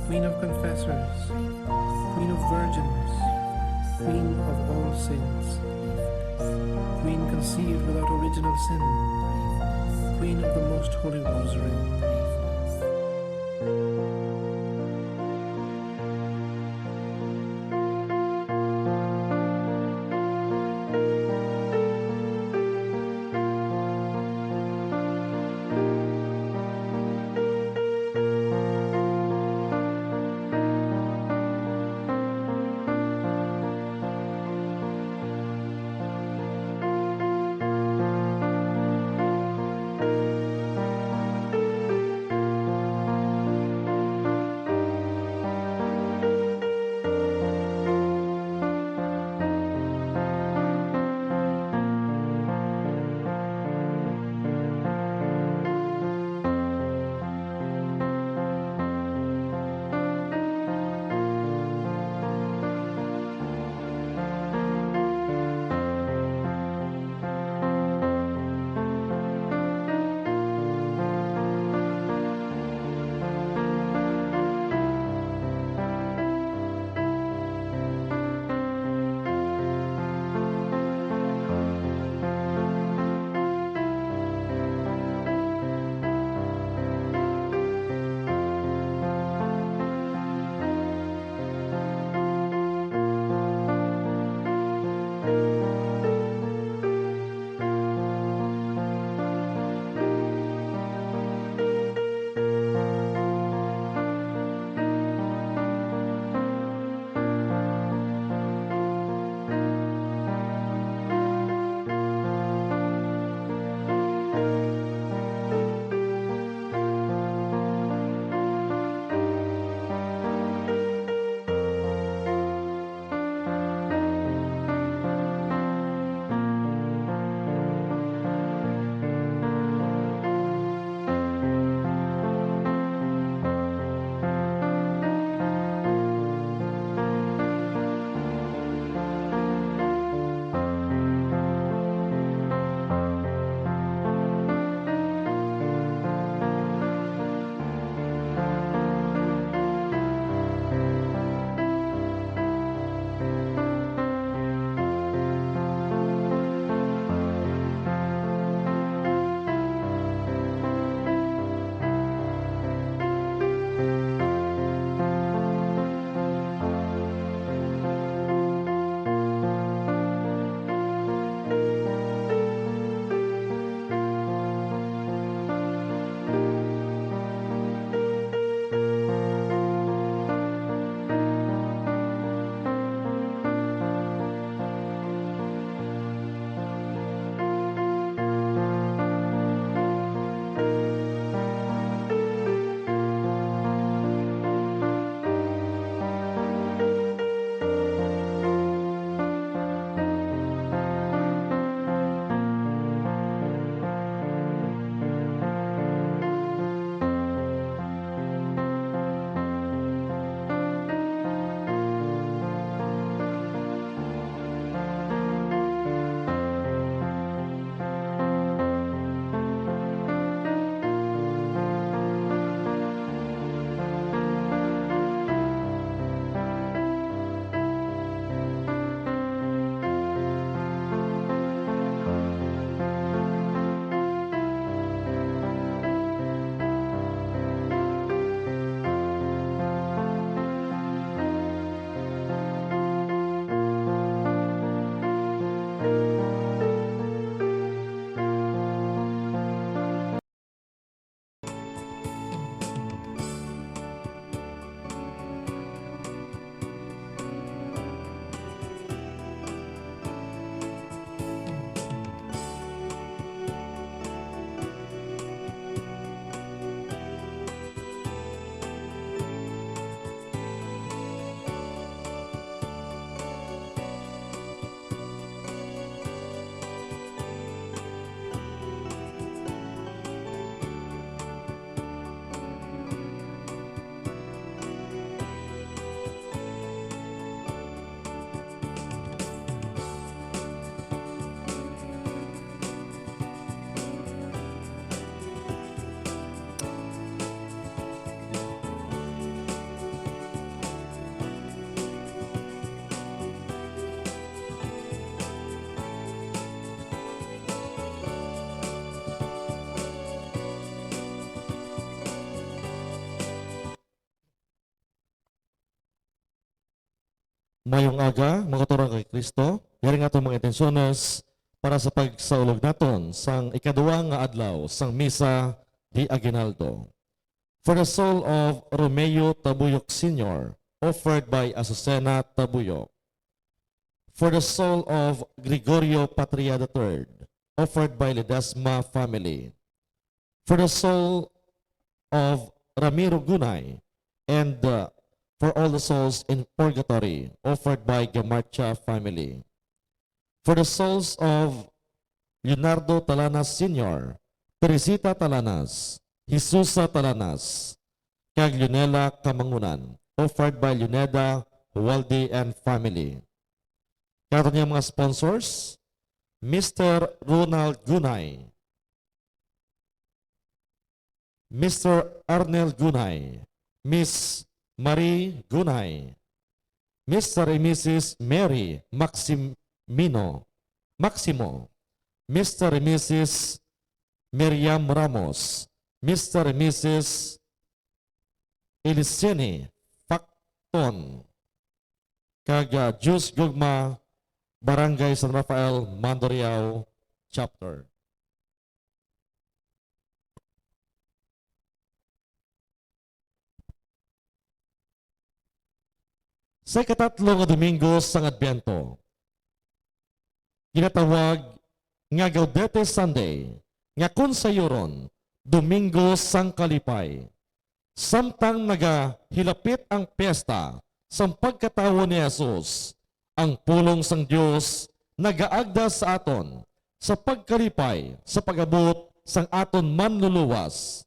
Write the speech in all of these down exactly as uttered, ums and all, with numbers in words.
Queen of Confessors, Queen of Virgins, Queen of all saints, Queen conceived without original sin, Queen of the Most Holy Rosary. Mayong aga, mga kauturan kay Kristo. Yari nga atong mga intensyones para sa pagsaulog naton sang ikaduwa nga adlaw sang Misa di Aguinaldo. For the soul of Romeo Tabuyok Senior, offered by Azucena Tabuyok. For the soul of Gregorio Patria the third, offered by Ledesma family. For the soul of Ramiro Gunay, and, uh, for all the souls in purgatory, offered by Gamarcha family. For the souls of Leonardo Talanas Senior, Teresita Talanas, Jesusa Talanas, kag Leonela Kamangunan, offered by Leoneda Walde and family. Kag aton nga mga sponsors, Mister Ronald Gunay, Mister Arnel Gunay, Miss Marie Gunay, Mister and Missus Mary Maximino, Maximo, Mister and Missus Miriam Ramos, Mister and Missus Elisene Facton, kag, ah, Jus Gugma, Barangay San Rafael, Mandurriao Chapter. Sa ikatatlo nga Domingo sang Adbento, ginatawag nga Gaudete Sunday, nga kon sayuron, Domingo sang Kalipay. Samtang nagahilapit ang piyesta sang pagkatawo ni Jesus, ang pulong sang Dios nagaagda sa aton sa pagkalipay sa pag-abot sang aton Manluluwas.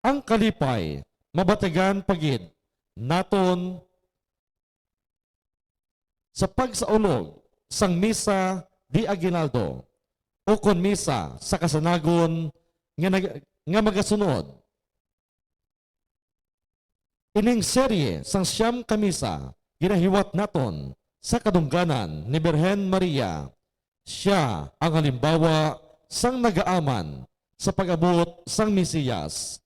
Ang kalipay mabatigan pa gid naton sa pagsaulog sang Misa di Aguinaldo, ukon Misa sa Kasanagon nga nag-, nga magasunod. Ining serye sang siyam ka misa ginahiwat naton sa kadungganan ni Birhen Maria. Sia ang halimbawa sang nagaaman sa pag-abot sang Mesiyas,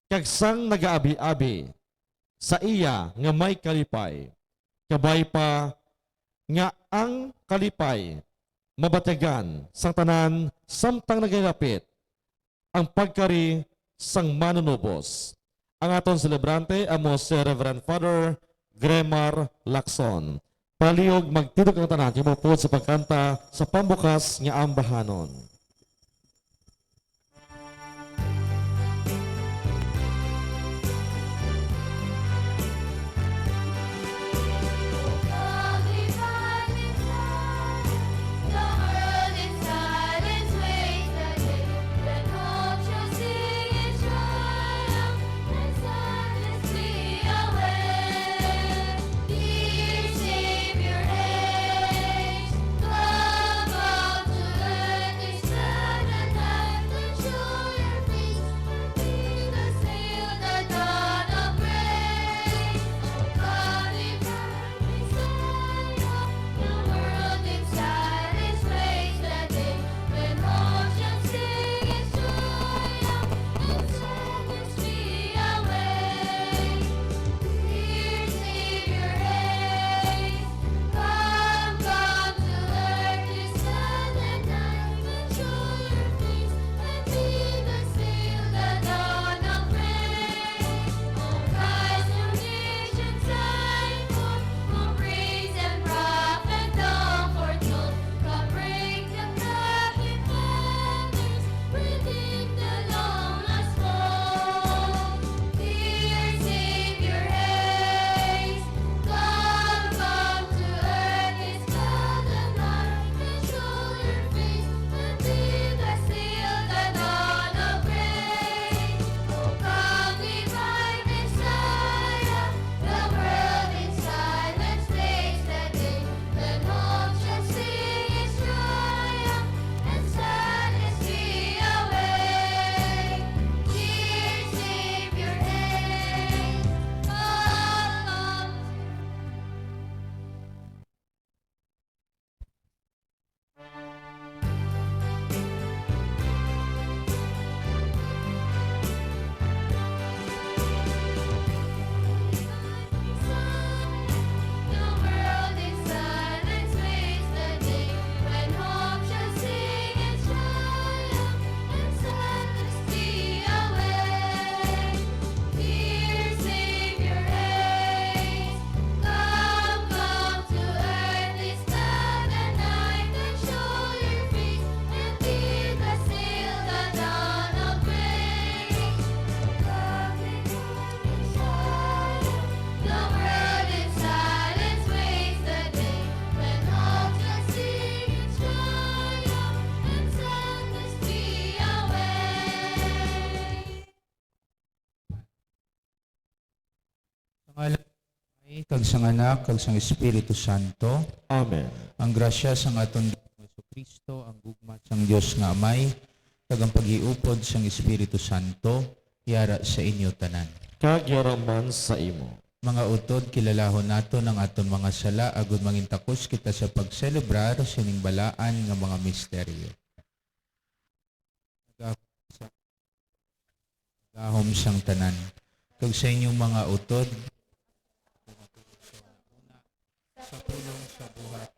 kag sang nagaabi-abi sa iya nga may kalipay. Kabay pa nga ang kalipay mabatigan sang tanan samtang nagahilapit ang pagkari sang Manunubos. Ang aton selebrante amo si Reverend Father Gremar Lacson. Palihog magtindog ang tanan, kag maupod sa pagkanta sa pambukas nga ambahanon. Ngalan sang Amay, kag sang Anak, kag sang Espiritu Santo. Amen. Ang grasya sang aton Ginoong Jesu-Cristo, ang gugma sang Dios nga Amay, kag ang paghiupod sang Espiritu Santo, yara sa inyo tanan. Kag yara man sa imo. Mga utod, kilalahon naton ang aton mga sala, agod mangintakos kita sa pagselebrar sining balaan nga mga misteryo. Gahom sang tanan, kag sa inyong mga utod, sa pulong sa buhat.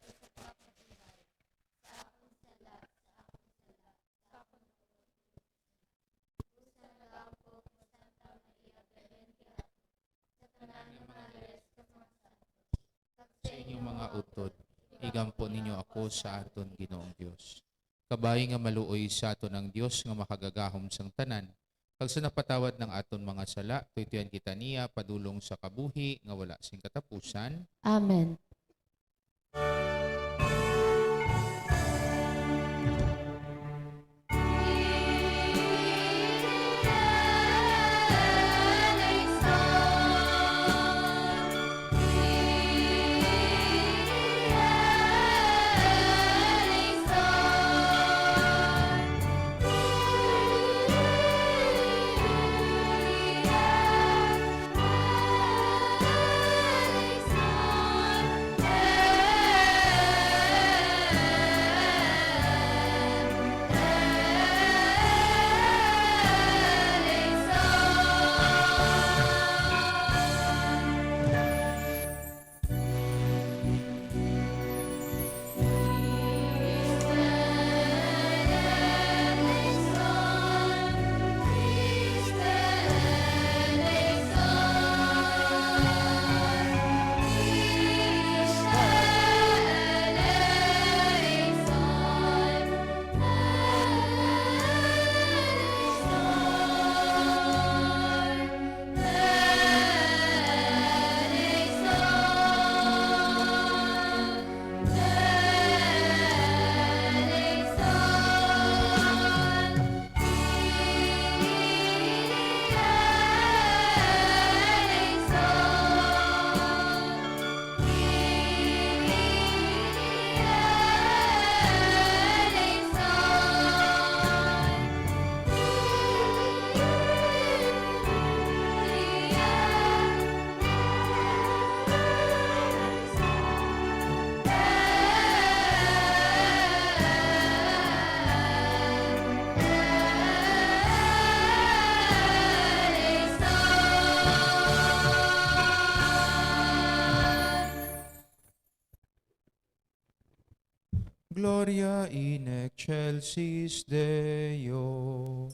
Sa inyong mga utod, igampo ninyo ako sa aton Ginoong Dios. Kabay nga maluoy sa aton ang Dios nga makagagahom sang tanan, kag sa napatawad ng aton mga sala, tuytuyan kita niya padulong sa kabuhi nga wala sing katapusan. Amen. Gloria in excelsis Deo.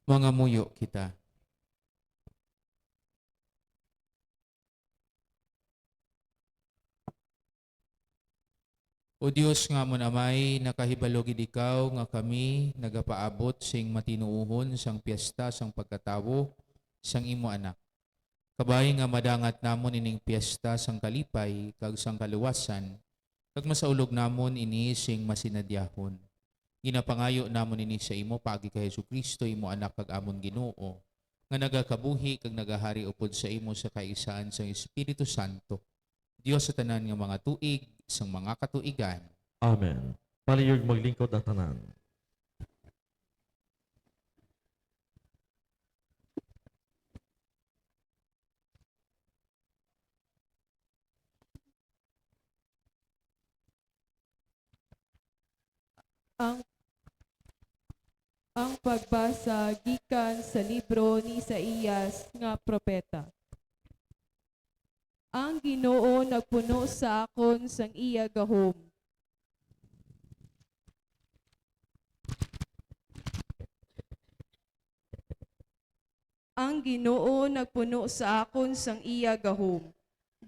Mangamuyo kita. O Dios nga amon Amay, nakahibalo gid ikaw nga kami nagapaabot sing matinuohon sang piyesta sang pagkatawo sang imo Anak. Kabay nga madangat namon ining piyesta sang kalipay kag sang kaluwasan, kag masaulog namon ini sing masinadyahon. Ginapangayo namon ini sa imo paagi kay Jesu-Cristo, imo Anak kag amon Ginoo, nga nagakabuhi kag nagahari upod sa imo sa kaisaan sang Espiritu Santo, Dios sa tanan nga mga tuig sang mga katuigan. Amen. Palihog maglingkod ang tanan. Ang, ang pagbasa gikan sa libro ni Isaias nga propeta. Ang Ginoo nagpuno sa akon sang iya gahom. Ang Ginoo nagpuno sa akon sang iya gahom.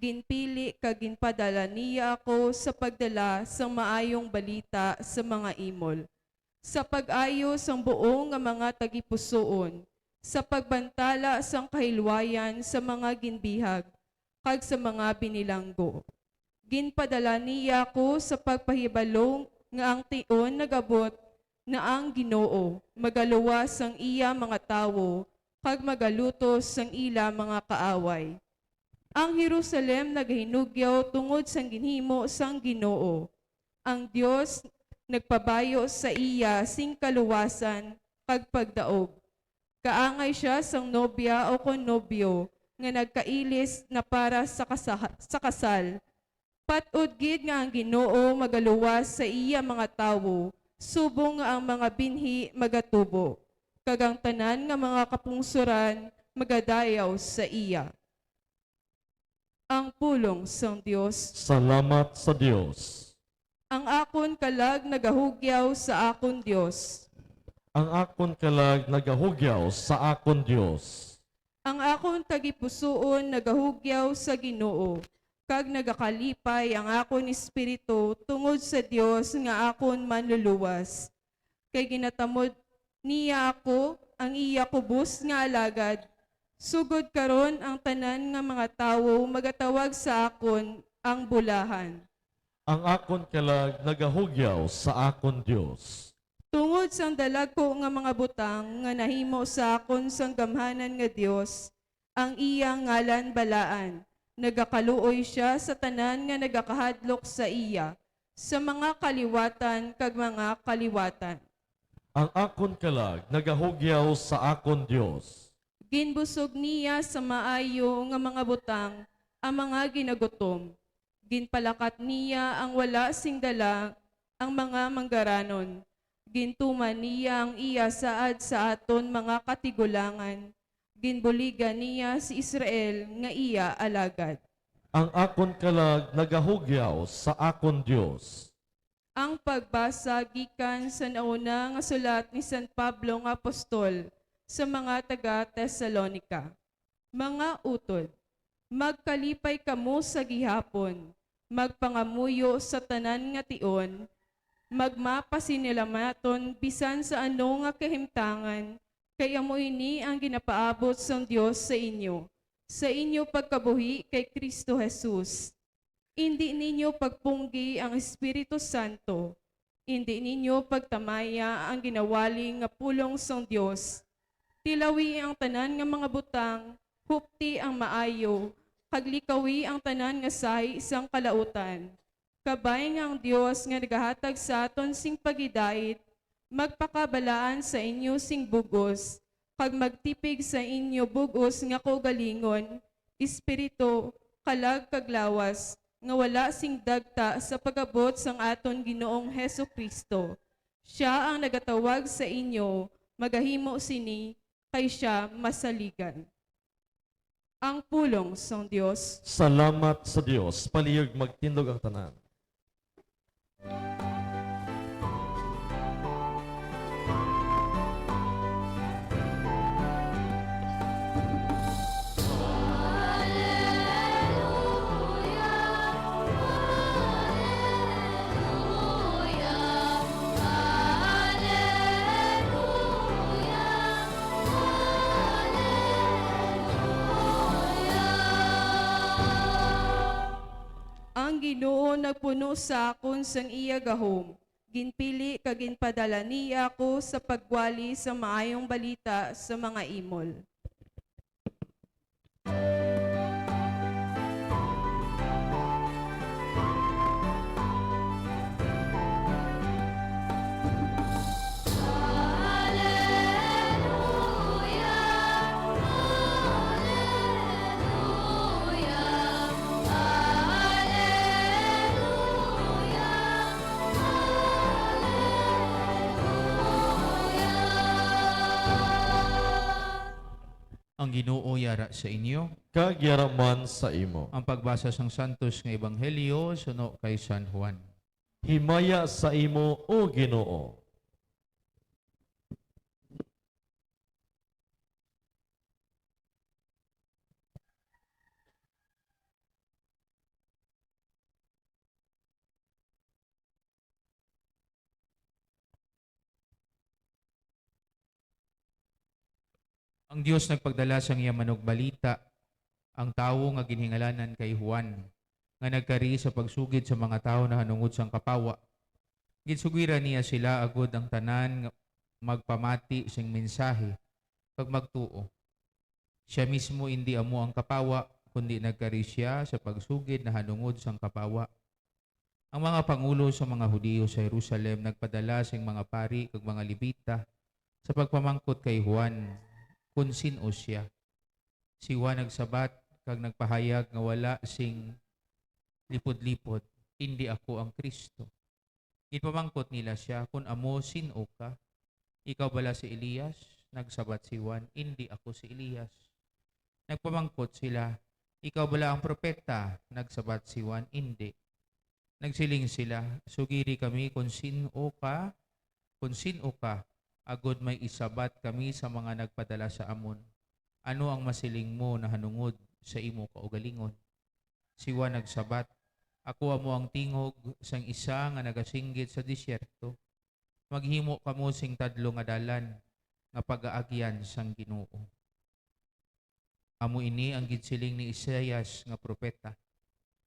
Ginpili kag ginpadala niya ako sa pagdala sang maayong balita sa mga imol, sa pag-ayo sang buo nga mga tagipusoon, sa pagbantala sang kahilwayan sa mga ginbihag, kag sa mga binilanggo. Ginpadala niya ako sa pagpahibalo nga ang tion nag-abot, na ang Ginoo magaluwas sang iya mga tawo kag magalutos sang ila mga kaaway. Ang Jerusalem nagahinugyaw tungod sang ginhimo sang Ginoo. Ang Dios nagpabayo sa iya sing kaluwasan kag pagdaog. Kaangay sia sang nobya o kon nobyo nga nagkailis na para sa kasa-, sa kasal. Pat-od gid nga ang Ginoo magaluwas sa iya mga tawo, subong nga ang mga binhi magatubo, kag ang tanan nga mga kapungsoran magadayaw sa iya. Ang pulong sang Dios. Salamat sa Dios. Ang akon kalag nagahugyaw sa akon Dios. Ang akon kalag nagahugyaw sa akon Dios. Ang akon tagipusoon nagahugyaw sa Ginoo, kag nagakalipay ang akon espiritu tungod sa Dios nga akon Manluluwas. Kay ginatamod niya ako, ang iya kubos nga alagad. Sugod karon ang tanan nga mga tawo magatawag sa akon ang bulahan. Ang akon kalag nagahugyaw sa akon Dios. Tungod sang dalagko nga mga butang nga nahimo sa akon sang Gamhanan nga Dios, ang iya ngalan balaan. Nagakaluoy sia sa tanan nga nagakahadlok sa iya, sa mga kaliwatan kag mga kaliwatan. Ang akon kalag nagahugyaw sa akon Dios. Ginbusog niya sa maayo nga mga butang ang mga ginagutom. Ginpalakat niya ang wala sing dala, ang mga manggaranon. Gintuman niya ang iya saad sa aton mga katigulangan. Ginbuligan niya si Israel nga iya alagad. Ang akon kalag nagahugyaw sa akon Dios. Ang pagbasa gikan sa nauna nga sulat ni San Pablo nga apostol sa mga taga-Tesalonica. Mga utod, magkalipay kamo sa gihapon, magpangamuyo sa tanan nga tion, magmapasinilamaton bisan sa ano nga kahimtangan, kay amo ini ang ginapaabot sang Dios sa inyo, sa inyo pagkabuhi kay Cristo Jesus. Indi ninyo pagpunggi ang Espiritu Santo. Indi ninyo pagtamaya ang ginawali nga pulong sang Dios. Tilawi ang tanan nga mga butang, hupti ang maayo, kag likawi ang tanan nga sahi sang kalautan. Kabay nga ang Dios nga nagahatag sa aton sing paghidait, magpakabalaan sa inyo sing bug-os, kag magtipig sa inyo bug-os nga kaugalingon, espiritu, kalag kag lawas, nga wala sing dagta sa pag-abot sang aton Ginoong Jesu-Cristo. Sia ang nagatawag sa inyo, magahimo sini, kay sia masaligan. Ang pulong sang Dios. Salamat sa Dios. Palihog magtindog ang tanan. nagpuno sa akon sang iya gahom. Ginpili kag ginpadala niya ako sa pagwali sa maayong balita sa mga imol. Ang Ginoo yara sa inyo. Kag yara man sa imo. Ang pagbasa sang Santos nga Ebanghelyo suno kay San Juan. Himaya sa imo, O Ginoo. Ang Dios nagpagdala sang iya manugbalita, ang tawo nga ginhingalanan kay Juan, nga nagkari sa pagsugid sa mga tawo nahanungod sang kapawa. Ginsugwira niya sila agod ang tanan nga magpamati sing mensahe kag magtuo. Sia mismo indi amo ang kapawa, kundi nagkari sia sa pagsugid nahanungod sang kapawa. Ang mga pangulo sang mga Hudiyo sa Jerusalem nagpadala sing mga pari kag mga Levita sa pagpamangkot kay Juan kon sin-o sia. Si Juan nagsabat kag nagpahayag nga wala sing lipod-lipod, "Indi ako ang Cristo." Ginpamangkot nila sia, "Kon amo, sin-o ka? Ikaw bala si Elias?" Nagsabat si Juan, "Indi ako si Elias." Nagpamangkot sila, "Ikaw bala ang propeta?" Nagsabat si Juan, "Indi." Nagsiling sila, "Sugiri kami kon sin-o ka, kon sin-o ka, agod may isabat kami sa mga nagpadala sa amon. Ano ang masiling mo nahanungod sa imo kaugalingon?" Si Juan nagsabat, "Ako amo ang tingog sang isa nga nagasinggit sa desierto, 'Maghimo kamo sing tadlong nga dalan nga pagaagyan sang Ginoo.'" Amo ini ang ginsiling ni Isaias nga propeta.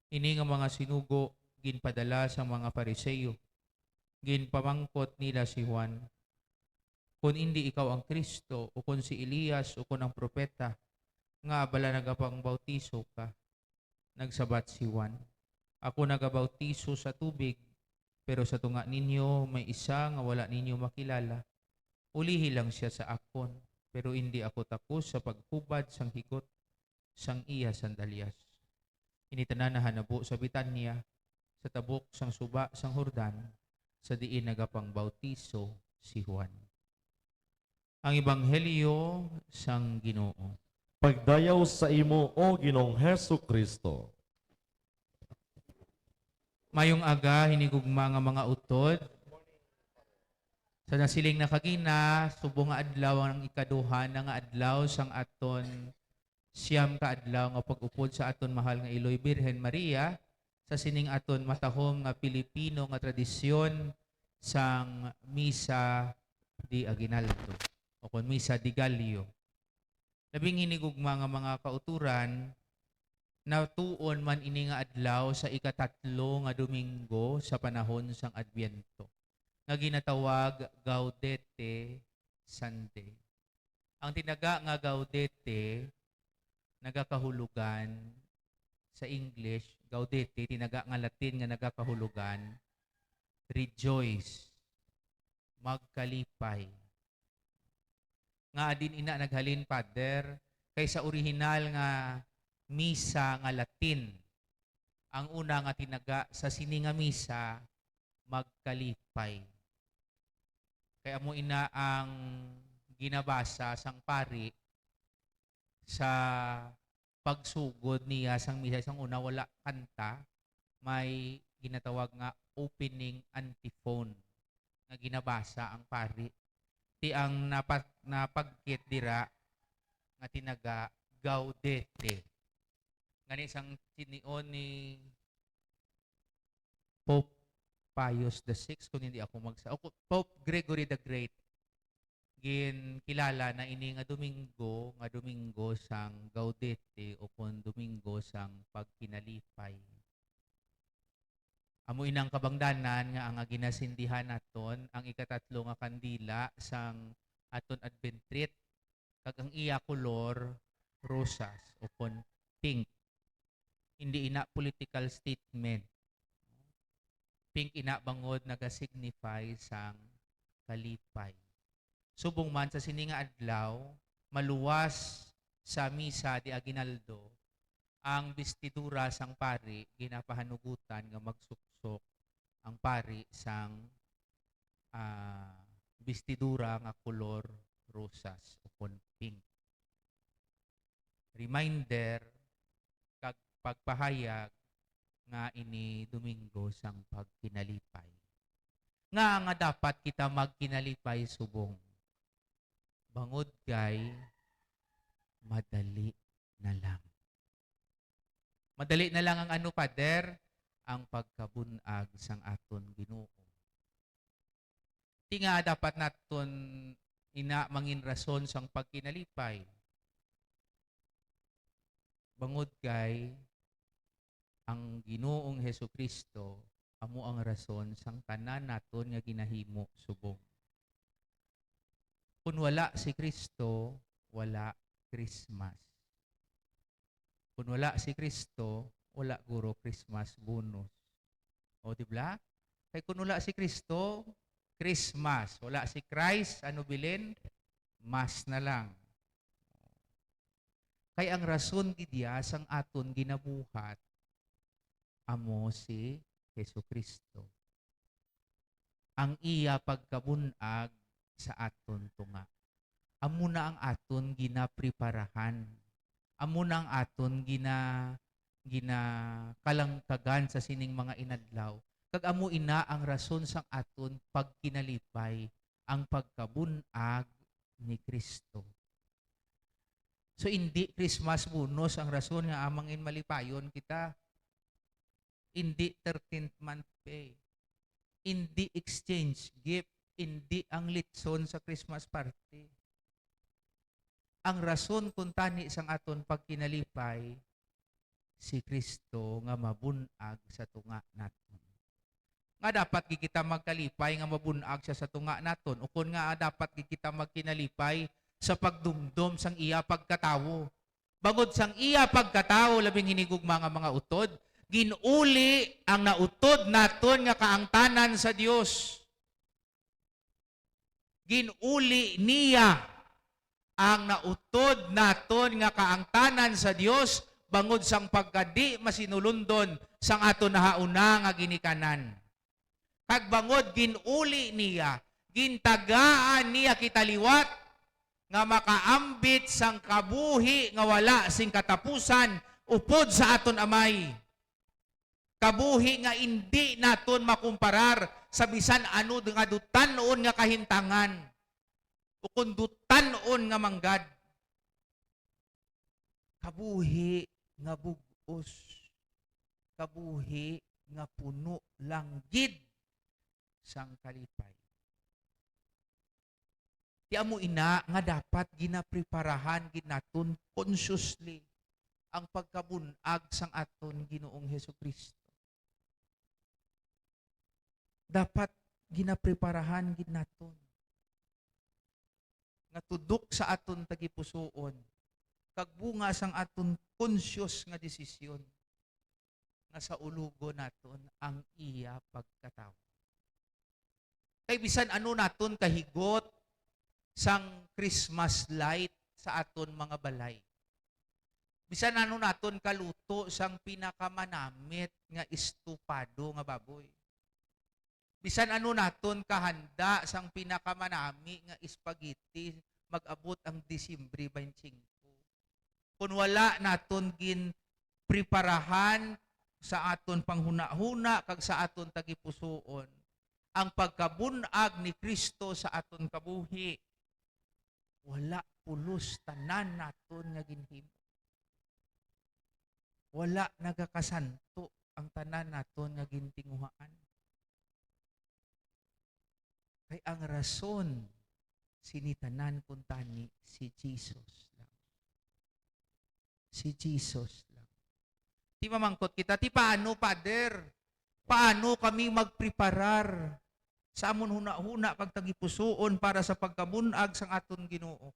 Ini nga mga sinugo ginpadala sang mga Fariseo. Ginpamangkot nila si Juan, "Kon indi ikaw ang Cristo, ukon si Elias, ukon ang propeta, ngaa bala nagapangbautiso ka?" Nagsabat si Juan, "Ako nagabautiso sa tubig, pero sa tunga ninyo may isa nga wala ninyo makilala. Ulihi lang sia sa akon, pero indi ako takos sa paghubad sang higot sang iya sandalyas." Ini tanan nahanabo sa Betania, sa tabok sang suba sang Jordan, sa diin nagapangbautiso si Juan. Ang Ebanghelyo sang Ginoo. Pagdayaw sa imo, O Ginoong Jesu-Cristo. Mayong aga, hinigugma nga mga utod. Sa nasiling na kagina, subong nga adlaw ang ikaduha na nga adlaw sang aton siyam ka adlaw nga pag-upod sa aton mahal nga Iloy Birhen Maria, sa sining aton matahom nga Pilipino nga tradisyon sang Misa de Aguinaldo, o kon Misa de Gallo. Labing hinigugma nga mga kauturan, natuon man ini nga adlaw sa ikatatlo nga Domingo sa panahon sang Adbyento, nga ginatawag Gaudete Sunday. Ang tinaga nga Gaudete, nagakahulugan sa English, Gaudete, tinaga nga Latin nga nagakahulugan, rejoice, magkalipay. Ngaa diin ina naghalin, Father? Kay sa orihinal nga misa nga Latin, ang una nga tinaga sa sini nga misa, magkalipay. Kay amo ina ang ginabasa sang pari sa pagsugod niya sang misa. Sang una, wala kanta, may ginatawag nga opening antiphon nga ginabasa ang pari. Ti ang napa-, napagkit dira nga tinaga Gaudete. Gani sang tinion ni Pope Pius the sixth, kung hindi ako magsa-, o, Pope Gregory the Great, ginkilala na ini nga Domingo nga Domingo sang Gaudete, o kon Domingo sang Pagkinalipay. Amo inang kabangdanan nga ang ginasindihan naton ang ikatatlo nga kandila sang aton Advent wreath, kag ang iya kolor rosas ukon pink. Hindi ina political statement. Pink ina bangod nagasignify sang kalipay. Subong man sa sini nga adlaw, maluwas sa misa di aguinaldo, ang bestidura sang pari ginapahanugutan nga magsuksok ang pari sang, ah, bestidura nga kolor rosas ukon pink. Reminder kag pagpahayag nga ini Domingo sang pagkinalipay. Nga nga dapat kita magkinalipay subong? Bangod kay madali na lang. Madali na lang ang ano, Father? Ang pagkabun-ag sang aton Ginoo. Ti nga dapat naton ina mangin rason sang pagkinalipay. Bangod kay ang Ginoong Jesu-Cristo amo ang rason sang tanan naton nga ginahimo subong. Kun wala si Cristo, wala Christmas. Kun wala si Cristo, wala guro Christmas bonus. O, di ba? Kay kun wala si Cristo, Christmas. Wala si Christ, ano bilin? Mas na lang. Kay ang rason gid iya sang aton ginabuhat amo si Jesu-Cristo. Ang iya pagkabun-ag sa aton tunga. Amo na ang aton ginapreparahan. Amo na ang aton gina-, ginakalangkagan sa sining mga inadlaw. Kag amo ina ang rason sang aton pagkinalipay, ang pagkabun-ag ni Cristo. So, indi Christmas bonus ang rason nga amang in malipayon kita. Indi thirteenth month pay. Indi exchange gift. Indi ang litson sa Christmas party. Ang rason kuntani sang aton pagkinalipay, si Cristo nga mabun-ag sa tunga naton. Nga dapat gid kita magkalipay nga mabun-ag siya sa tunga naton, ukon nga dapat gid kita magkinalipay sa pagdumdom sang iya pagkatawo. Bangod sang iya pagkatawo, labing hinigugma nga mga utod, gin-uli ang nautod naton nga kaangtanan sa Dios. Gin-uli niya ang nautod naton nga kaangtanan sa Dios bangod sang pagkadi masinulundon sang aton nahauna nga ginikanan. Kag bangod gin-uli niya, gintagaan niya kita liwat nga makaambit sang kabuhi nga wala sing katapusan upod sa aton Amay. Kabuhi nga indi naton makumparar sa bisan ano nga dutan-on nga kahintangan ukon dutan-on nga manggad. Kabuhi nga bug-os, kabuhi nga puno lang gid sang kalipay. Ti amo ina nga dapat ginapreparahan gid naton consciously ang pagkabun-ag sang aton Ginoong Jesu-Cristo. Dapat ginapreparahan gid naton nga tudok sa aton tagipusoon kag bunga sang aton conscious nga desisyon nga saulogon naton ang iya pagkatawo. Kay bisan ano naton kahigot sang Christmas light sa aton mga balay, bisan ano naton kaluto sang pinakamanamit nga estupado nga baboy, bisan ano naton kahanda sang pinakamanami nga spaghetti, mag-abot ang Disyembre twenty-five. Kung wala naton ginpreparahan sa aton panghunahuna kag sa aton tagipusoon ang pagkabun-ag ni Cristo sa aton kabuhi, wala pulos tanan naton nga ginhimo. Wala nagakasanto ang tanan naton nga gintinguhaan. Kay ang rason sini tanan kuntani si Jesus lang. Si Jesus lang. Ti mamangkot kita, ti paano, Father? Paano kami magpreparar sa amon hunahuna kag tagipusoon para sa pagkabun-ag sang aton Ginoo?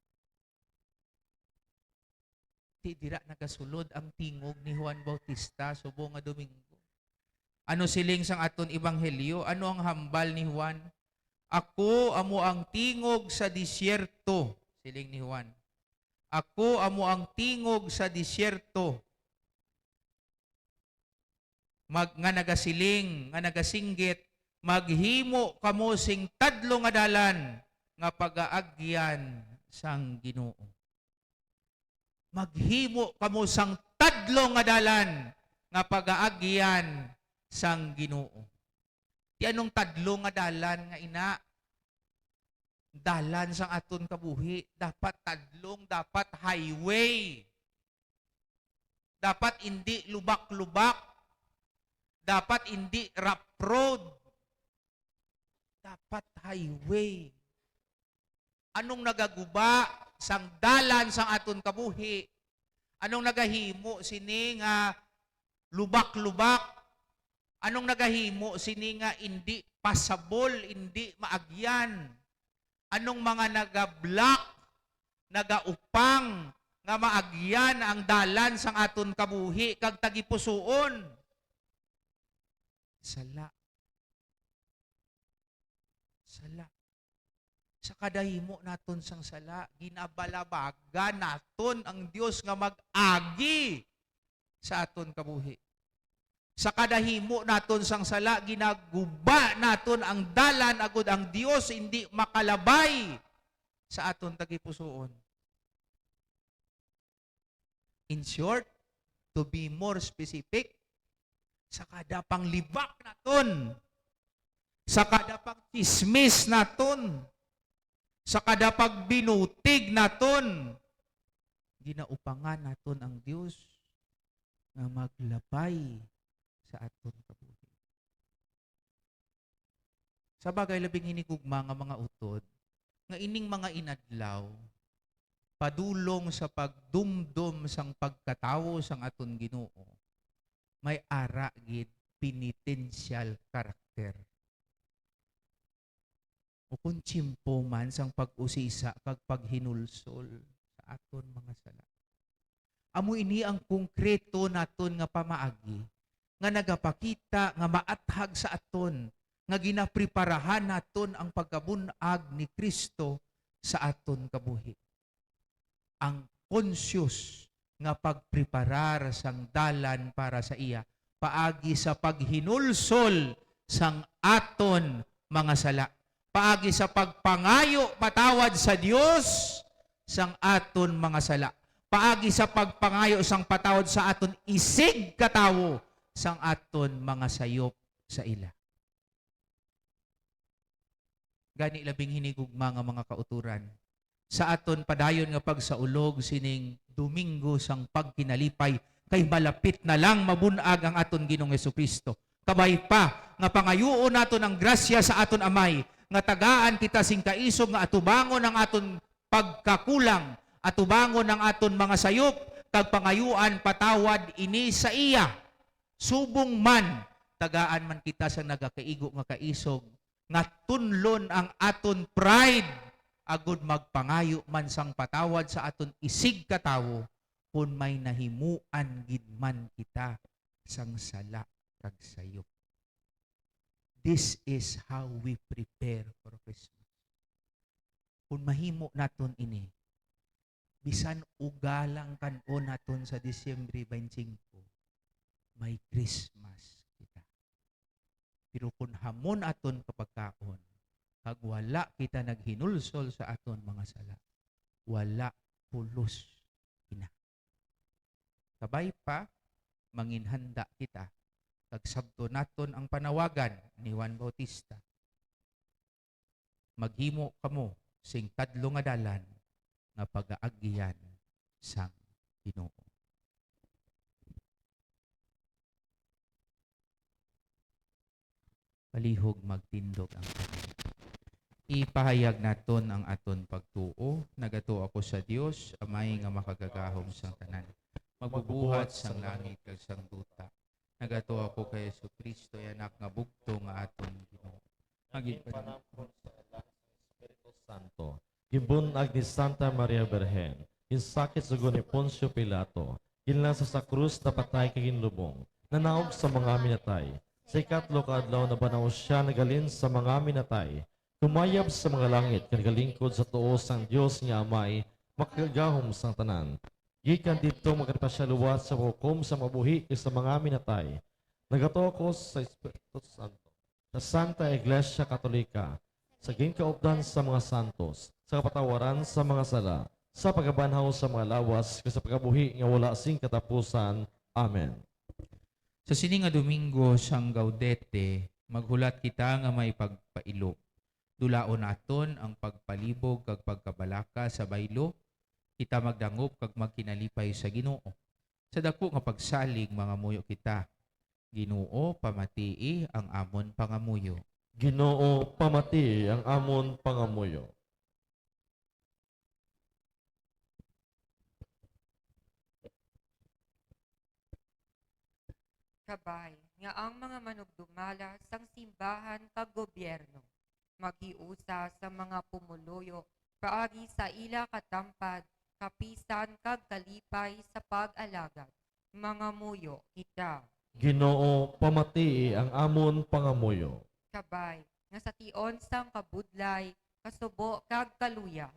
Ti dira nagasulod ang tingog ni Juan Bautista subong nga Domingo. Ano siling sang aton ebanghelyo? Ano ang hambal ni Juan? "Ako amo ang tingog sa disyerto," siling ni Juan. "Ako amo ang tingog sa disyerto, mag-, nga nagasiling, nga nagasinggit, 'Maghimo kamo sing tadlo nga dalan nga pagaagyan sang Ginoo.'" Maghimo kamo sang tadlo nga dalan nga pagaagyan sang Ginoo. Ti anong tadlo nga dalan nga ina? Dalan sang aton kabuhi. Dapat tadlong, dapat highway. Dapat indi lubak-lubak. Dapat indi rough road. Dapat highway. Anong nagaguba sang dalan sang aton kabuhi? Anong nagahimo sini nga lubak-lubak? Anong nagahimo sini nga indi passable, indi maagyan? Anong mga nagablock, nagaupang nga maagyan ang dalan sang aton kabuhi kag tagipusoon? Sala. Sala. Sa kada himo naton sang sala, ginabalabagan naton ang Dios nga mag-agi sa aton kabuhi. Sa kada himo naton sang sala, ginaguba naton ang dalan agud ang Dios hindi makalabay sa aton tagipusoon. In short, to be more specific, sa kada panglibak naton, sa kada pagchismis naton, sa kada pagbinutig naton, ginaupangan naton ang Dios nga maglabay sa aton kabuhi. Sa bagay, labing hinigugma nga mga utod, nga ining mga inadlaw, padulong sa pagdumdom sang pagkatawo sang aton Ginoo, may ara gid penitential character. O kung tiyempo man sang pag-usisa kag paghinulsol sa aton mga sala. Amo ini ang konkreto naton nga pamaagi nga nagapakita nga maathag sa aton nga ginapreparahan naton ang pagkabun-ag ni Kristo sa aton kabuhi. Ang conscious nga pagpreparar sang dalan para sa iya paagi sa paghinulsol sang aton mga sala, paagi sa pagpangayo patawad sa Dios sang aton mga sala, paagi sa pagpangayo sang patawad sa aton isigkatawo sang aton mga sayop sa ila. Gani, labing hinigugma nga mga kauturan, sa aton padayon nga pagsaulog sining Domingo sang Pagkinalipay, kay malapit na lang mabun-ag ang aton Ginoong Jesu-Cristo. Kabay pa nga pangayuon naton ang grasya sa aton Amay, nga tagaan kita sing kaisog nga atubangon ang aton pagkakulang, atubangon ang aton mga sayop, kag pangayuan patawad ini sa iya. Subong man, tagaan man kita sa nagakaigo nga kaisog, nga tunlon ang aton pride, agud magpangayo man sang patawad sa aton isigkatawo, kon may nahimuan gid man kita sang sala kag sayop. This is how we prepare for Christmas. Kung mahimo naton ini, bisan uga lang kan-on naton sa Disyembre twenty-five, may Christmas kita. Pero kung hamon aton kapagkaon, kag wala kita naghinulsol sa aton mga sala, wala pulos ina. Kabay pa, manginhanda kita, kag sabton naton ang panawagan ni Juan Bautista. Maghimo kamo sing tadlo nga dalan nga pagaagihan sang Ginoo. Palihog magtindog ang tanan. Ipahayag naton ang aton pagtuo. Nagatuo ako sa Dios, Amay nga makagagahom sang tanan, magbubuhat sang langit kag sang duta. Nagatuo ako kay Jesu-Cristo, iya Anak nga bugtong nga aton Ginoo. Magin- Espiritu Santo. Ginbun-ag ni Santa Maria Birhen, ginsakit sa guni Poncio Pilato, ginlasa sa krus, napatay kag ginlubong, nanaog sa mga minatay. Sa ikatlo ka adlaw nabanaw sia, naghalin sa mga minatay, kumayab sa mga langit, kag nagalingkod sa tuo sang Dios nga Amay, makagagahom sang tanan. Gikan didto magkalipa sia liwat sa paghukom sa mga buhi kag sa mga minatay. Nagatuo ako sa Espiritu Santo, sa Santa Iglesia Katolika, sa ginkaupdan sa mga santos, sa kapatawaran sa mga sala, sa pagkabanhaw sa mga lawas, kag sa pagkabuhi nga wala sing katapusan. Amen. Sa sini nga Domingo sang Gaudete, maghulat kita nga may pagpailo. Dulaon naton ang pagpalibog kag pagkabalaka sa baylo. Kita magdangop kag magkinalipay sa Ginoo. Sa daku nga pagsalig, mangamuyo kita. Ginoo, pamatii ang amon pangamuyo. Ginoo, pamatii ang amon pangamuyo. Kabay nga ang mga manugdumala sang simbahan kag gobyerno maghiusa sa mga pumuluyo paagi sa ila katampad, kapisan kag kalipay sa pag-alagad. Mangamuyo kita. Ginoo, pamatii ang amon pangamuyo. Kabay nga sa tion sang kabudlay, kasubo kag kaluya,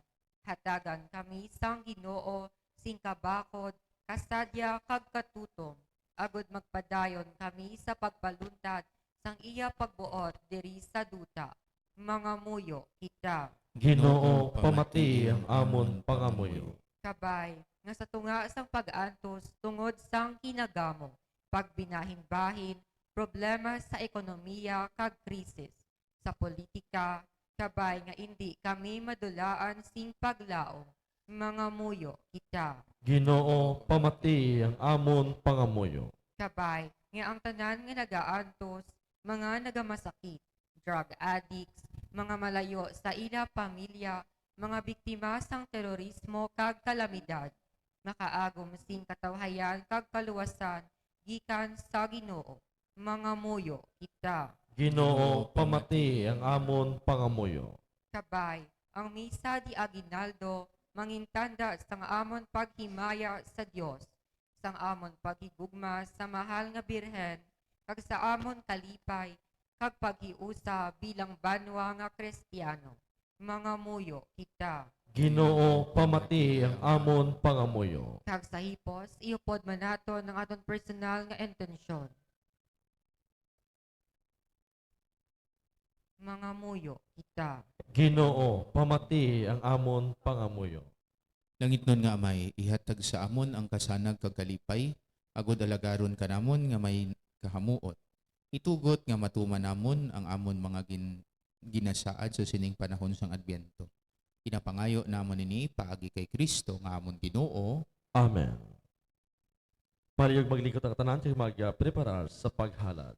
hatagan kami sang Ginoo sing kabakod, kasadya kag katutom, agod magpadayon kami sa pagpaluntad sang iya pagbuot diri sa duta. Mangamuyo kita. Ginoo, pamatii ang amon pangamuyo. Kabay nga sa tunga sang pag-antos tungod sang kinagamo, pagbinahinbahin, problema sa ekonomiya kag krisis sa politika, kabay nga indi kami madulaan sing paglaom, mangamuyo kita. Ginoo, pamatii ang amon pangamuyo. Kabay nga ang tanan nga nagaantos, mga nagamasakit, drug addicts, mga malayo sa ila pamilya, mga biktima sang terorismo kag kalamidad, makaagom sing katawhayan kag kaluwasan gikan sa Ginoo. Mangamuyo kita. Ginoo, pamatii ang amon pangamuyo. Kabay, ang misa di aguinaldo mangintanda sang amon paghimaya sa Dios, sang amon paghigugma sa mahal nga Birhen, kag sa amon kalipay kag paghiusa bilang banwa nga Kristiyano. Mangamuyo kita. Ginoo, pamatii ang amon pangamuyo. Kag sa hipos, iupod man naton ang aton personal nga intensyon. Mangamuyo kita. Ginoo, pamatii ang amon pangamuyo. Langitnon nga Amay, ihatag sa amon ang kasanag kag kalipay, agod alagaron ka namon nga may kahamuot. Itugot nga matuman namon ang amon mga gin-, ginasaad sa sining panahon sang Adbyento. Ginapangayo namon ini paagi kay Cristo nga amon Ginoo. Amen. Palihog maglingkod ang tanan kag magpreparar sa paghalad.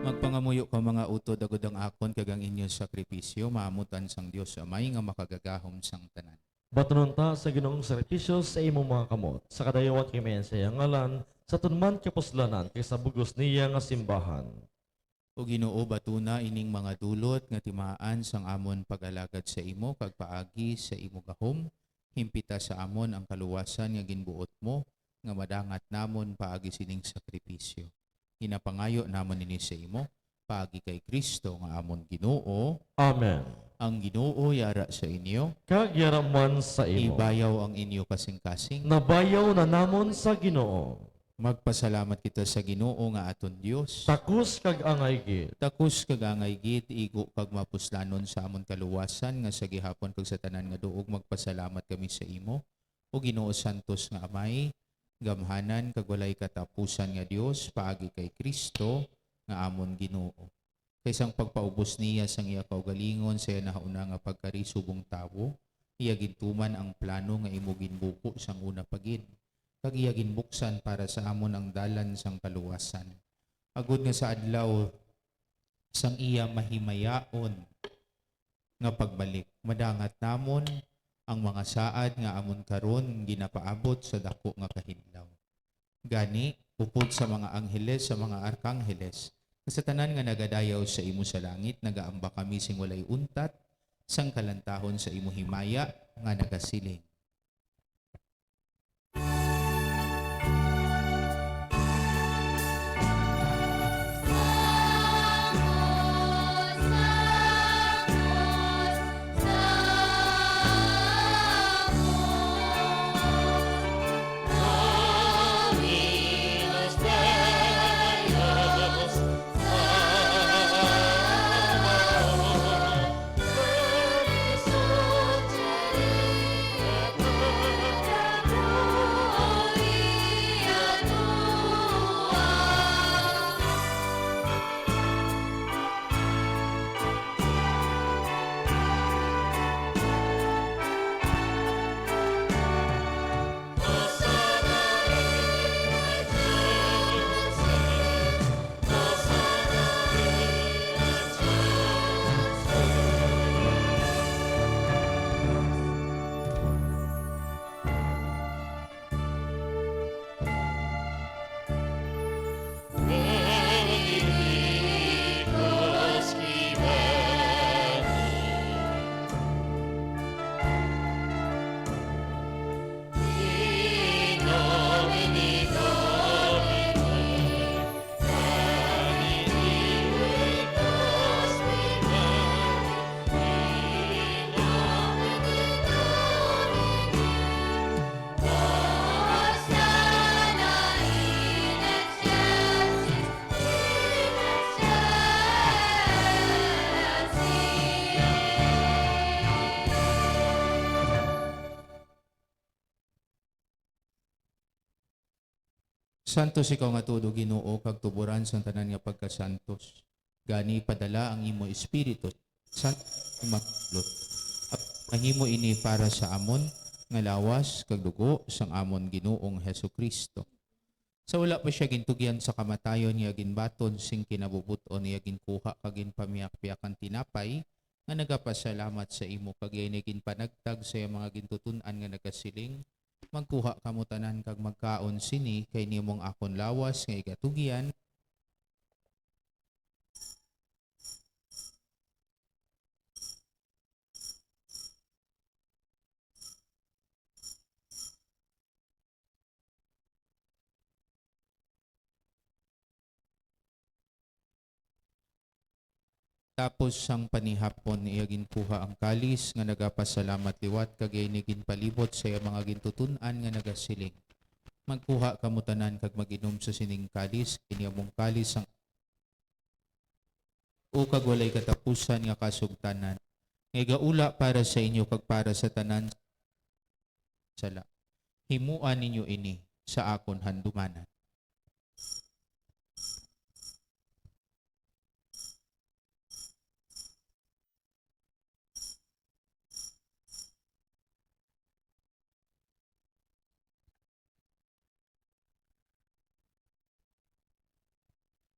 Magpangamuyo ka, mga utod, agod ang akon kag ang inyo sakripisyo maamutan sang Dios Amay nga makagagahom sang tanan. Batunon ta sa Ginoong sakripisyo sa imong mga kamot, sa kadayawat kag mahimayan sa iyang ngalan, sa atuman kapuslanan kag sa bug-os niya nga simbahan. O Ginoo, batuna ining mga dulot nga timaan sang amon pag-alagad sa imo, kag paagi sa imo gahom, himpita sa amon ang kaluwasan nga ginbuot mo, nga madangat namon paagi sining sakripisyo. Ginapangayo namon ini sa imo, paagi kay Cristo nga amon Ginoo. Amen. Ang Ginoo yara sa inyo. Kag yara man sa imo. Ibayaw ang inyo kasing-kasing. Nabayaw na namon sa Ginoo. Magpasalamat kita sa Ginoo nga aton Dios. Takos kag angay gid. Takos kag angay gid, igo kag mapuslanon sa amon kaluwasan, nga sa gihapon kag sa tanan nga duog magpasalamat kami sa imo, O Ginoo, santos nga Amay, gamhanan kag walay katapusan nga Dios, paagi kay Cristo nga amon Ginoo. Kay sang pagpaubos niya sang iya kaugalingon sa iya nahauna nga pagkari subong tawo, iya gintuman ang plano nga imo ginbuko sang una pa gid, kag iya ginbuksan para sa amon ang dalan sang kaluwasan, agod nga sa adlaw sang iya mahimayaon nga pagbalik, madangat namon ang mga saad nga amon karon ginapaabot sa daku nga kahidlaw. Gani, upod sa mga angheles, sa mga arkangheles, kag sa tanan nga nagadayaw sa imo sa langit, nagaamba kami sing walay untat sang kalantahon sa imo himaya nga nagasiling. Santos ikaw nga tuod, O Ginoo, kag tuboran sang tanan nga pagkasantos. Gani, padala ang imo Espiritu Santo, magdulot. Mahimo ini para sa amon nga lawas kag dugo sang amon Ginoong Jesu-Cristo. Sa wala pa sia gintugyan sa kamatayon, iya ginbaton sing kinabubot-on, iya ginkuha kag ginpamihakpihak ang tinapay, nga nagapasalamat sa imo, kag iya ini ginpanagtag sa iya mga gintuton-an nga nagasiling, "Magkuha kamo tanan kag magkaon sini, kay ini amo ang akon lawas nga igatugyan." Tapos sang panihapon, iya ginkuha ang kalis nga nagapasalamat liwat, kag iya ini ginpalibot sa iya mga gintuton-an nga nagasiling, "Magkuha kamo tanan kag mag-inom sa sining kalis, kay ini amo ang kalis sang o kag walay katapusan nga kasugtanan, nga igaula para sa inyo kag para sa tanan sala. Himoa ninyo ini sa akon handumanan."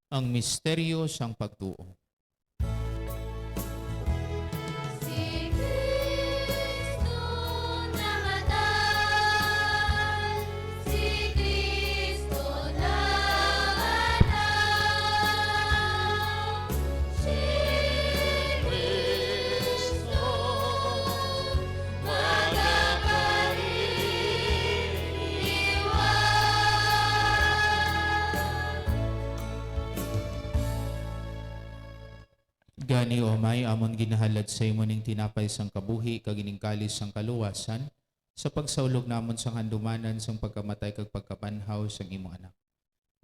Ang misteryo sang pagtuo. Si Cristo namatay, si Cristo namatay, si Cristo magapaliwan. Gani, O Amay, amon ginahalad sa imo ning tinapay sang kabuhi kag ining kalis sang kaluwasan, sa pagsaulog namon sang handumanan sang pagkamatay kag pagkabanhaw sang imo Anak.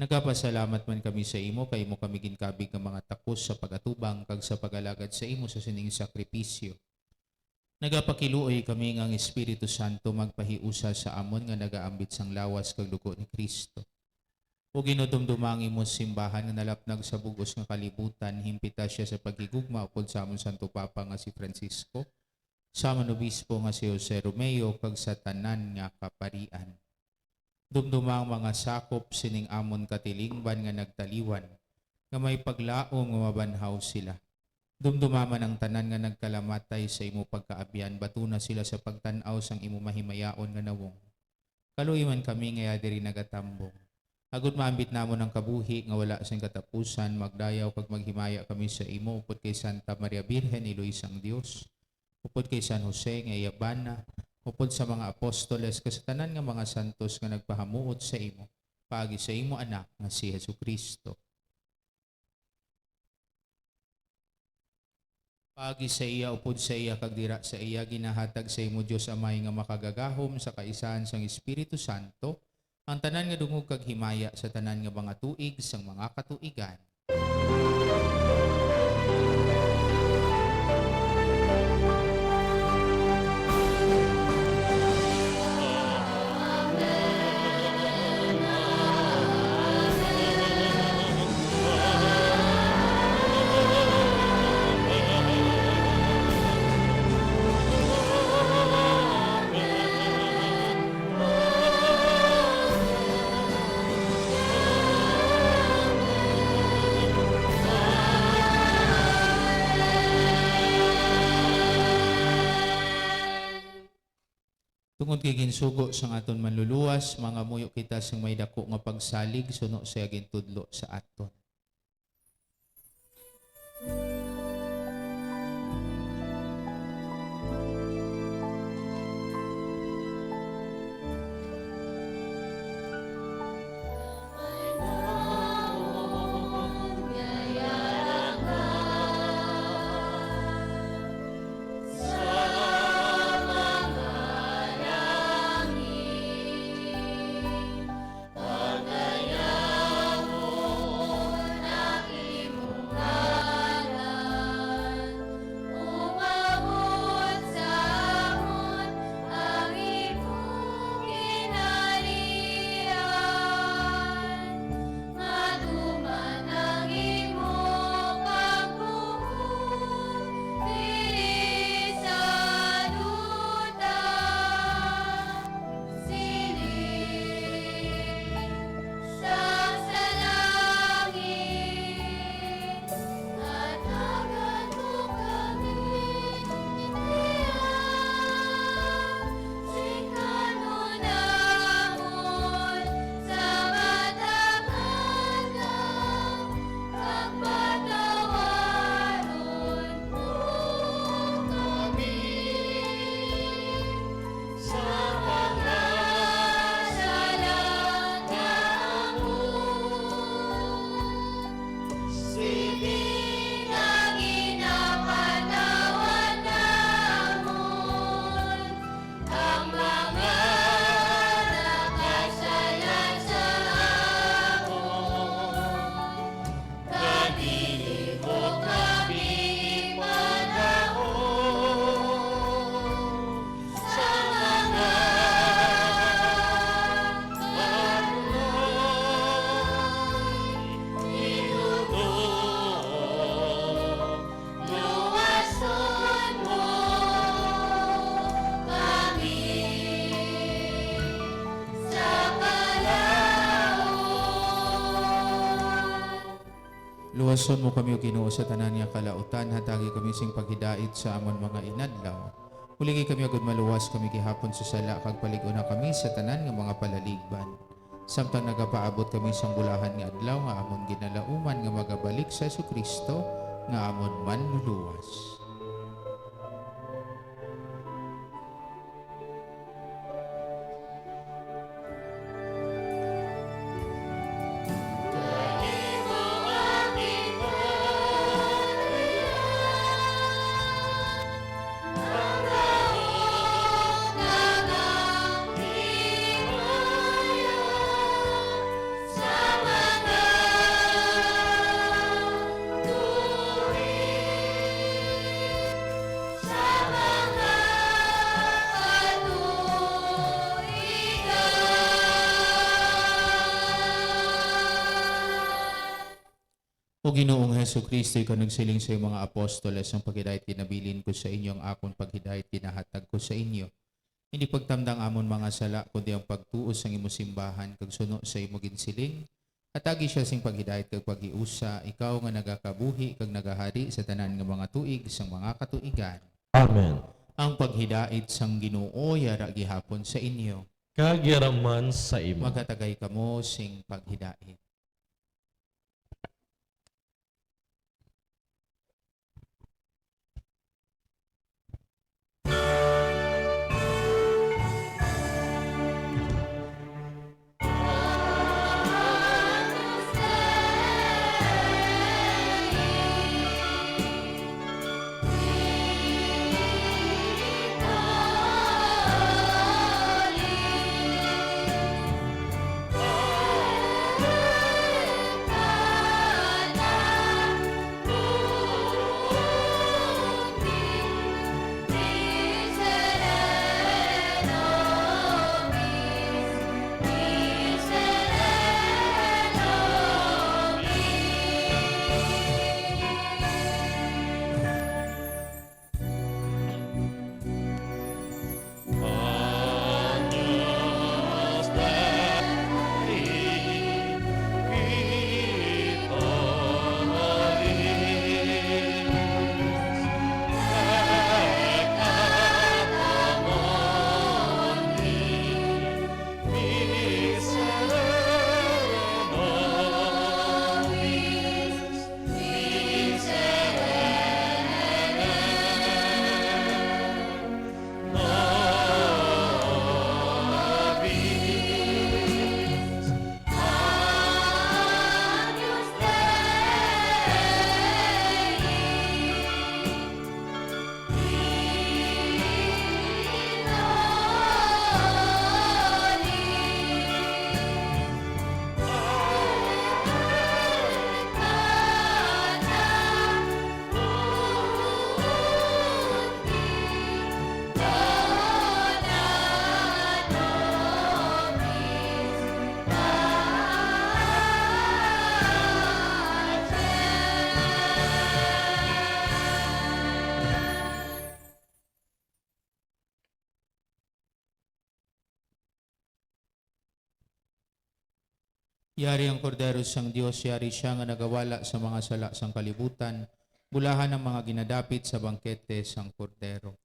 Nagapasalamat man kami sa imo kay imo kami ginkabig nga mga takos sa pag-atubang kag sa pag-alagad sa imo sa sining sakripisyo. Nagapakiluoy kami nga ang Espiritu Santo magpahiusa sa amon nga nagaambit sang lawas kag dugo ni Cristo. O Ginoo, dumduma ang imo simbahan nga nalapnag sa bug-os nga kalibutan, himpita sia sa paghigugma upod sa amon Santo Papa nga si Francisco, sa amon Obispo nga si Jose Romeo, kag sa tanan nga kaparian. Dumduma ang mga sakop sining amon katilingban nga nagtaliwan, nga may paglaom nga mabanhaw sila. Dumduma man ang tanan nga nagkalamatay sa imo pagkaabyan, batuna sila sa pagtan-aw sang imo mahimayaon nga nawong. Kaluy man kami nga iya diri nagatambong, agod maambit namon ang kabuhi nga wala sing katapusan. Magdayaw kag maghimaya kami sa imo upod kay Santa Maria Birhen, Iloy sang Dios, upod kay San Jose nga iya bana, upod sa mga apostoles, kag sa tanan nga mga santos nga nagpahamuot sa imo, paagi sa imo Anak nga si Jesu-Cristo. Paagi sa iya, upod sa iya, kag dira sa iya, ginahatag sa imo, Dios Amay, nga makagagahom sa kaisahan sang Espiritu Santo, ang tanan nga dungog kag himaya sa tanan nga mga tuig sang mga katuigan. Tungod kay ginsugo sang aton Manluluwas, mangamuyo kita sang may daku nga pagsalig suno sa iya gintudlo sa aton. Luwason mo kami, O Ginoo, sa tanan nga kalautan, hatagi kami sing paghidait sa amon mga inadlaw. Buligi kami agud maluwas kami gihapon sa sala, kag palig-una kami sa tanan nga mga palaligban. Samtang nagapaabot kami sang bulahan nga adlaw nga amon ginalauman nga magabalik si Jesu-Cristo nga amon Manluluwas. O Ginoong Jesu-Cristo, ikaw nagsiling sa iyong mga apostoles, "Ang paghidait ginabilin ko sa inyo, ang akon paghidait ginahatag ko sa inyo." Hindi pagtamda ang amon mga sala, kundi ang pagtuo sang imo simbahan, kag suno sa imo ginsiling, hatagi siya sing paghidait kag paghiusa, ikaw nga nagakabuhi kag nagahari sa tanan nga mga tuig sang mga katuigan. Amen. Ang paghidait sang Ginoo yara gihapon sa inyo. Kag yara man sa imo. Maghatagay kamo sing paghidait. Yari ang Kordero sang Dios, yari sia nga nagawala sa mga sala sang kalibutan. Bulahan ang mga ginadapit sa bangkete sang Kordero.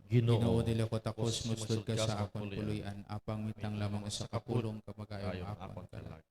Ginoo, Ginoo, dili ako takos, takos, musod ka sa akon puloy-an, apang mitang lamang sa kapulong, kag magayo ang akon kalag.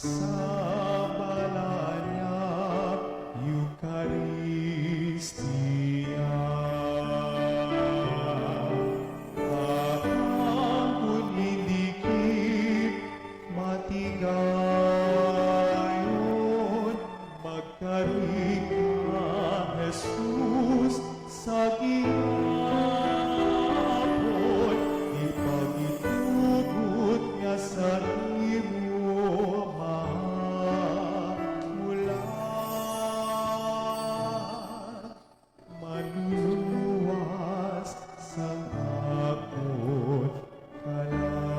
Sa balaan niya, Eukaristia. Apan kun mindikit, matigayon, magkari ka, Jesus, sa gihapon, ipagitugot niya sa imo mahulat. Manluwas sang akon kalag.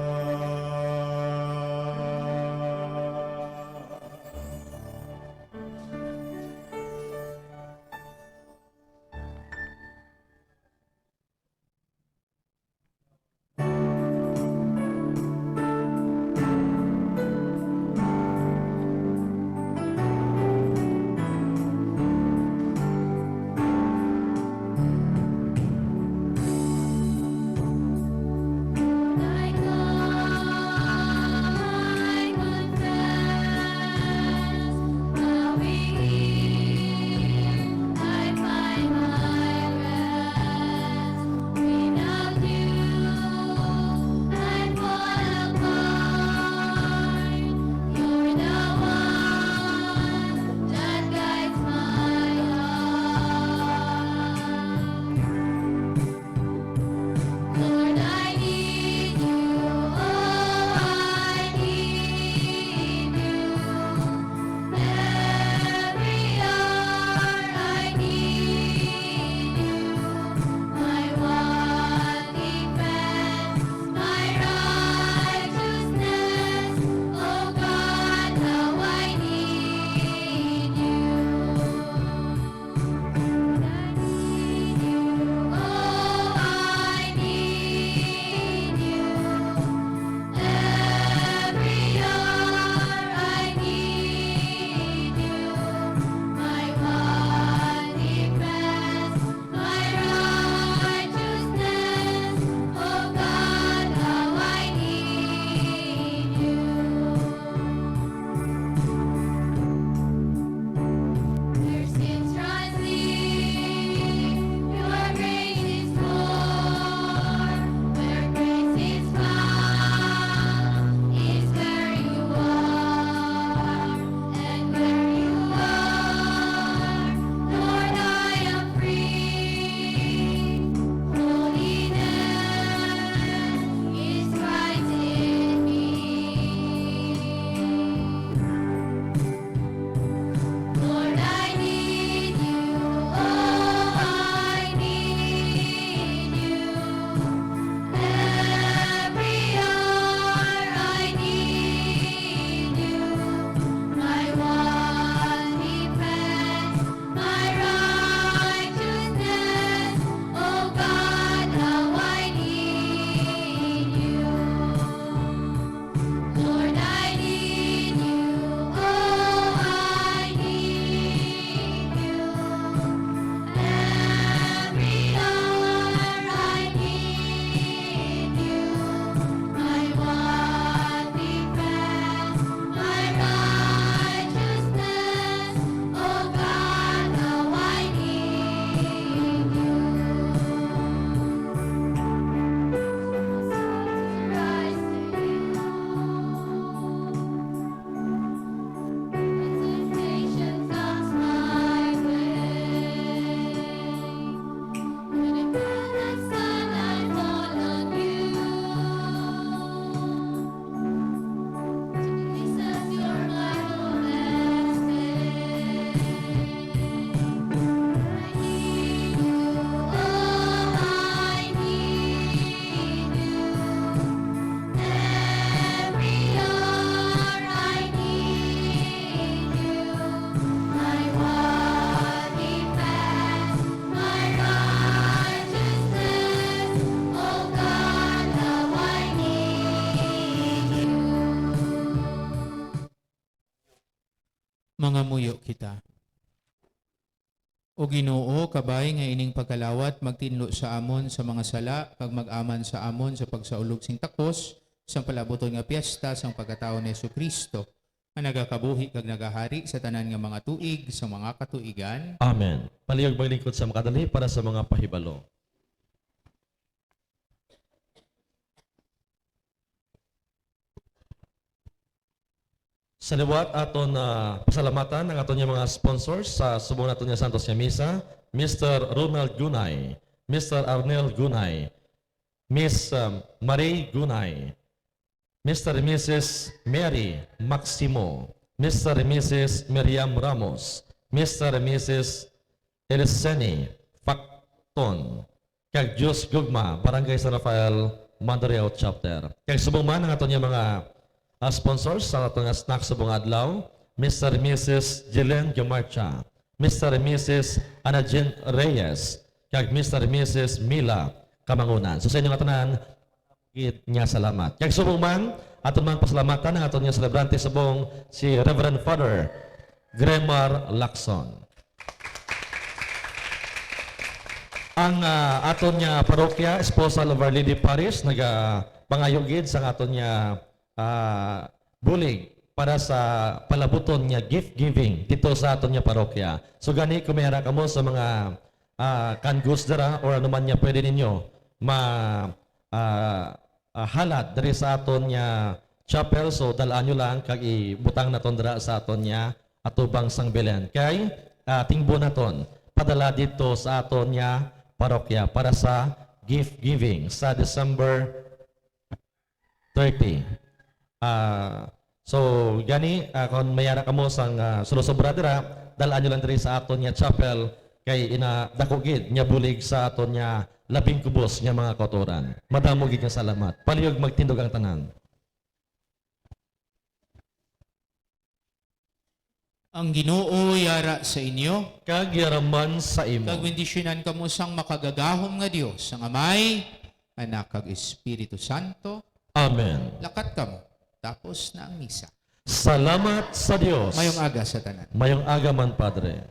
Lord, I need you, oh, I need you. Every hour I need you. My one defense, my righteousness, oh God, how I need you. I need you, oh, I need you. Every hour I need you. My one defense, my righteousness, oh God, how I need you. Where sins rise deep, your grace is more. Where grace is found is where you are. And where you are, Lord, I am free. Holiness is Christ in me. Lord, I need you. Oh, I need you. Every hour I need you. My one defense, my righteousness, oh God, how I need you. Lord, I need you, oh, I need you. Every hour I need you. My one defense, my righteousness, oh God, how I need you. Rise to you. When temptation comes my way, when I feel like sun, I fall on you. Jesus, you're my hope and stay. I need you, oh, I need you. Every hour I need you. My one defense, my righteousness, oh God, how I need you. Mangamuyo kita. O Ginoo, kabay nga ining pagkalawat magtinlo sa amon sa mga sala kag mag-aman sa amon sa pagsaulog sing takos sang palabuton nga piesta sang pagkatawo ni Jesu-Cristo. Ang nagakabuhi kag nagahari sa tanan nga mga tuig sa mga katuigan. Amen. Palihog maglingkod sa makadali para sa mga pahibalo. Sa liwat, aton, ah, pasalamatan ang aton nga mga sponsors sa subong naton nga Santos nga Misa, Mister Ronald Gunay, Mister Arnel Gunay, Miss, um, Marie Gunay, Mister and Missus Mary Maximo, Mister and Missus Miriam Ramos, Mister and Missus Eliseni Facton, kag Dios Gugma, Barangay San Rafael, Mandurriao Chapter. Kag subong man ang aton nga mga, ah, sponsors sa aton nga snack subong adlaw, Mister and Missus Jelen Gamarcha, Mister and Missus Anajin Reyes, kag Mister and Missus Mila Kamangunan. So, sa inyo nga tanan, gid nga salamat. Kag subong man, aton man pasalamatan ang aton nga selebrante subong, si Reverend Father Gremar Lacson. Ang, ah, aton nga parokya, Esposal of Our Lady Parish, nagapangayo gid sa aton nga, ah, bulig para sa palabuton nga gift giving dito sa aton nga parokya. So gani, kung may ara kamo sa mga, ah, kanggos dira or ano man nga pwede ninyo ma-, ah, ah, halad diri sa aton nga chapel, so dal-an nyo lang kag ibutang naton dira sa aton nga atubang sang Belen. Kay, ah, tingbo naton padala dito sa aton nga parokya para sa gift giving sa December thirty. Ah, so, gani, ah, kung may ara kamo sang, ah, sulosobra dira, dal-an nyo lang diri sa aton nga chapel, kay ina dako gid nga bulig sa aton nga labing kubos nga mga kautoran. Madamo gid nga salamat. Palihog magtindog ang tanan. Ang Ginoo yara sa inyo. Kag yara man sa imo. Kag bendisyonan kamo sang makagagahom nga Dios, ang Amay, Anak, kag Espiritu Santo. Amen. Lakat kamo. Tapos na ang misa. Salamat sa Dios. Mayong aga sa tanan. Mayong aga man, Padre.